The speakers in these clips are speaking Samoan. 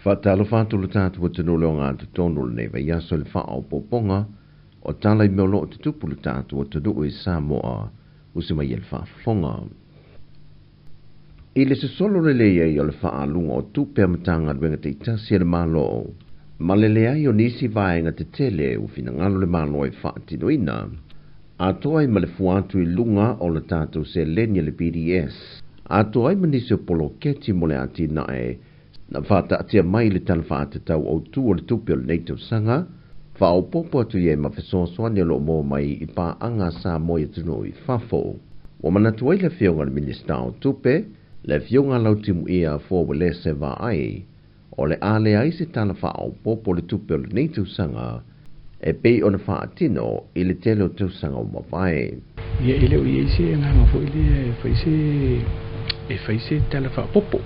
Faatalofa atu le tatou atunuu le ogatotonu o lenei vaiaso i le faaopoopoga o tala i mea o lo o tutupu le tatou atunuu i Samoa usi mai ai le faafofoga. I le sosolo lelei ai o le faaaluga o tupe a Matagaluega taitasi a le Malo ma le leai o nisi vaega tetele ua finagalo le Malo e faatinoina, atoa ai ma le fua atu i luga o le tatou seleni a le PDS, atoa ai ma nisi o poloketi mo le atinae na faataatia mai i le Tala Faatatau Autu o le Tupe o lenei tausaga, faaopoopo atu i ai ma fesoasoani o lo o maua mai i paaga a Samoa i atunuu i fafo. Ua manatu ai le Afioga i le Minisita o Tupe, le Afioga Lautimuia Fuauelese Vaai, o le a leai se tala faaopoopo o le tupe o lenei tausaga e pei ona faatino i le tele o tausaga ua mavae. Ia e le o i ai se agaga foi lea e fai se e fai se tala faaopoopo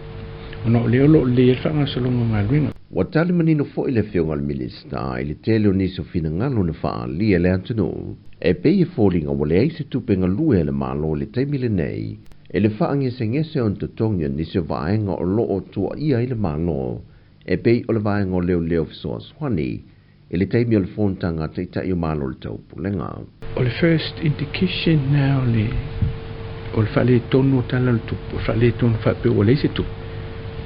ona o lea o lo o lelei ai le faagasologa o galuega. Ua tali manino foi le Afioga i le Minisita i le tele o nisi o finagalo na faaalia e le atunuu e pei e foliga ua leai se tupe galue a le Malo i le taimi lenei e le faagesegese o ni totogi o nisi o vaega o lo o tuuaia ai le Malo e pei o le vaega o leoleo fesoasoani i le taimi o le fonotaga a Taitai o Malo o le Taupulega. O le first indication lena o le o le faaletonu o tala o le tupe, o le faaletonu faapea ua leai se tupe,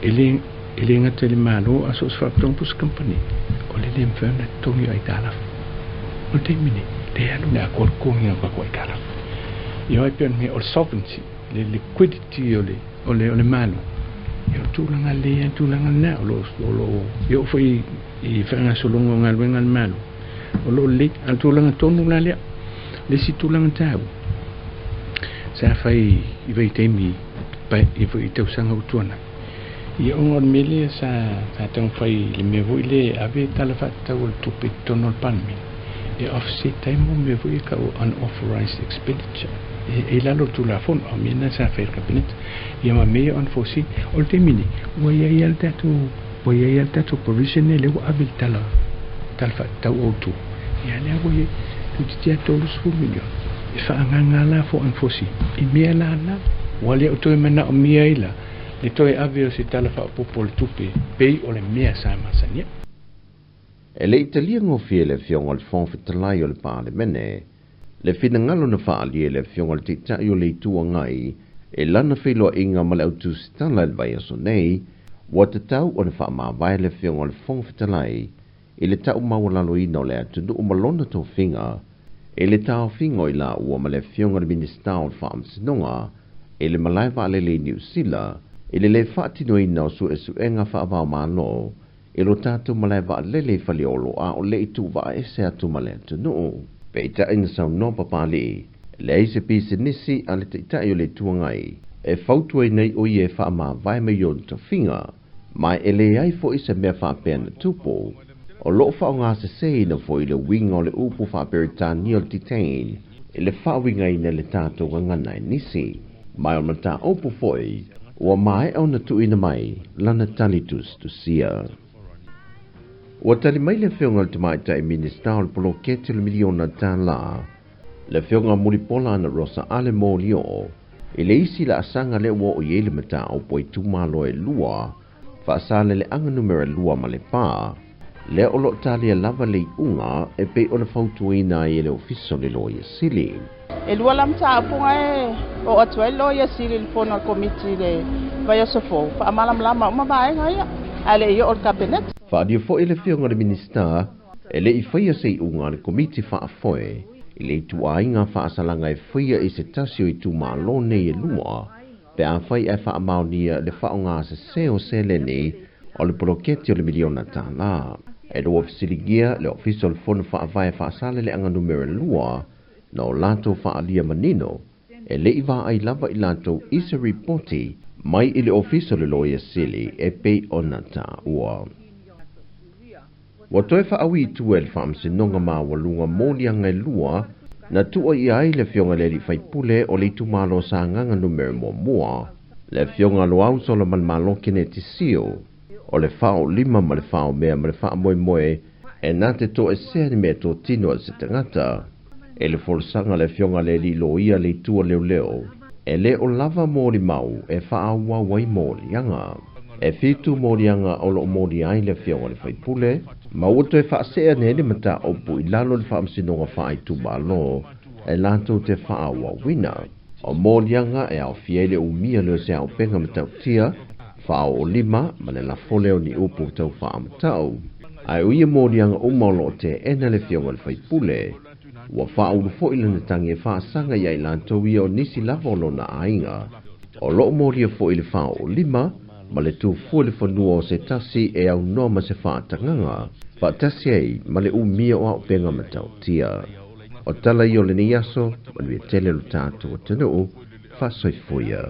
e le e le gata i le Malo a so o se faalapotopotoga po o se kamupani, o le le mafai ona totogi aitalafu. O le taimi lenei, lea e alu i le atoa le totogiina o tatou aitalafu. Ia e pei o le mea o le solvency, le liquidity o le o le o le Malo, ia o le tulaga lelei lava le tulaga lena. O lo o lo o e oo foi i faagasologa o galuega a le Malo, o lo o lelei. A o le tulaga tonu la lea, le isi tulaga taua, sa fai i vaitaimi i foi i tausaga ua tuanai, ia ona o le mea lea sa sa taumafai i le mea foi lea e ave tala faatatau o le tupe i totonu o le Palemene, e offset ai mo mea foi ia e tau o unauthorized expenditure e i lalo o le Tulafono, a o mea na sa fai e le Kapeneta, ia ma mea ia unforeseen. O le taimi nei, ua i ai lava le tatou ua i ai lava le tatou provision lea ua ave i le tala tala faatatau autu, ia lea ua i ai toeitiiti lava $30 miliona e faaagaaga la for unforeseen i mea la na. Ua le o toe manaomia ai la le toe ave o se tala faaopoopo o le tupe pei o le mea sa masani ai. E le i talia gofie le Afioga i le Fofoga Fetalai o le Palemene le finagalo na faaalia e le Afioga i le Taitai o le Itu Agai i lana feiloaiga ma le autusitala i le vaiaso nei, ua tatau ona faamavae le Afioga i le Fofoga Fetalai i le tau maualaloina o le atunuu ma lona tofiga i le taofiga o i laua ma le Afioga i le Minisita o le Faamasinoga i le malae vaalele i Niu Sila i le le faatinoina o suesuega faava-o-Malo i lo tatou malae vaalele i Faleolo a o le i tuuvaaese atu ma le atunuu. Peitai na saunoa Papalii, e leai se pisinisi a le Taitai o le Itu Agai e fautuaina ai o ia e faamavae mai ona tofiga, ma e leai foi se mea faapea na tupu. O lo o faaaogaseseina foi le uiga o le upu faa-Peretania o le detain i le faauigaina i le tatou gagana e nisi. Ma o le mataupu foi ua maea ona tuuina mai lana tali tusitusia. Ua tali mai le Afioga i le Tamaitai Minisita o le Poloketi o le Miliona Tala, le Afioga Mulipola Anarosa Ale Molioo, i le isi laasaga lea ua oo i ai le mataupu a itumalo e lua, Faasaleleaga Numera 2 ma Lepa, lea o lo o talia lava le iuga e pei ona fautuaina ai e le Ofisa o le Loia Sili. E lua la mataupu e oo atu ai le Loia Sili i le fono a le Komiti i le vaiaso fou, faamalamalama uma vaega ia, ae le i oo i le Kapeneta. Faaalia foi le Afioga i le Minisita e le i faia se iuga a le Komiti Faafoe i le ituaiga faasalaga e faia i se tasi o itumalo nei e lua pe afai ae faamaonia le faaaogasese o seleni o le poloketi o le miliona tala. E lua fesiligia le Ofisa o le Fono Faavae Faasaleleaga Numera 2 na o latou faaalia manino e le i vaai lava i latou i se ripoti mai i le Ofisa o le Loia Sili e pei ona taua. Ua toe faaui i tua e le Faamasinoga Maualuga moliaga e lua na tuuaia ai le Afioga i le Alii Faipule o le itumalo o Sagaga Numera 1, le Afioga Loau Solomon Malo Keneti Sio, o le faaolima ma le faaomea ma le faamoemoe e na te toesea ni mea totino a se tagata. E le folasaga a le Afioga i le Alii Loia le Itu a Leoleo, e le o lava molimau e faaauau ai moliaga. E 7 moliaga o loo molia ai le afioga i le faipule, ma ua toe faasea nei le mataupu i lalo o le faamasinoga faaitumalo e latou te faaauauina. O moliaga e aofia ai le umia lea o se auupega matautia, faaoolima ma le lafo lea o ni upu tau faamatau. Ae o ia moliaga uma o loo teena le afioga i le faipule. Ua faaulu foi lana tagi e faasaga ia i latou ia o nisi lava o lona aiga. O loo molia foi le faaoolima ma le tufua le fanua o se tasi e aunoa ma se faatagaga, faatasi ai ma le umia o auupega matautia. O tala ia o lenei aso, manuia tele lo tatou atunuu, faasoifuia.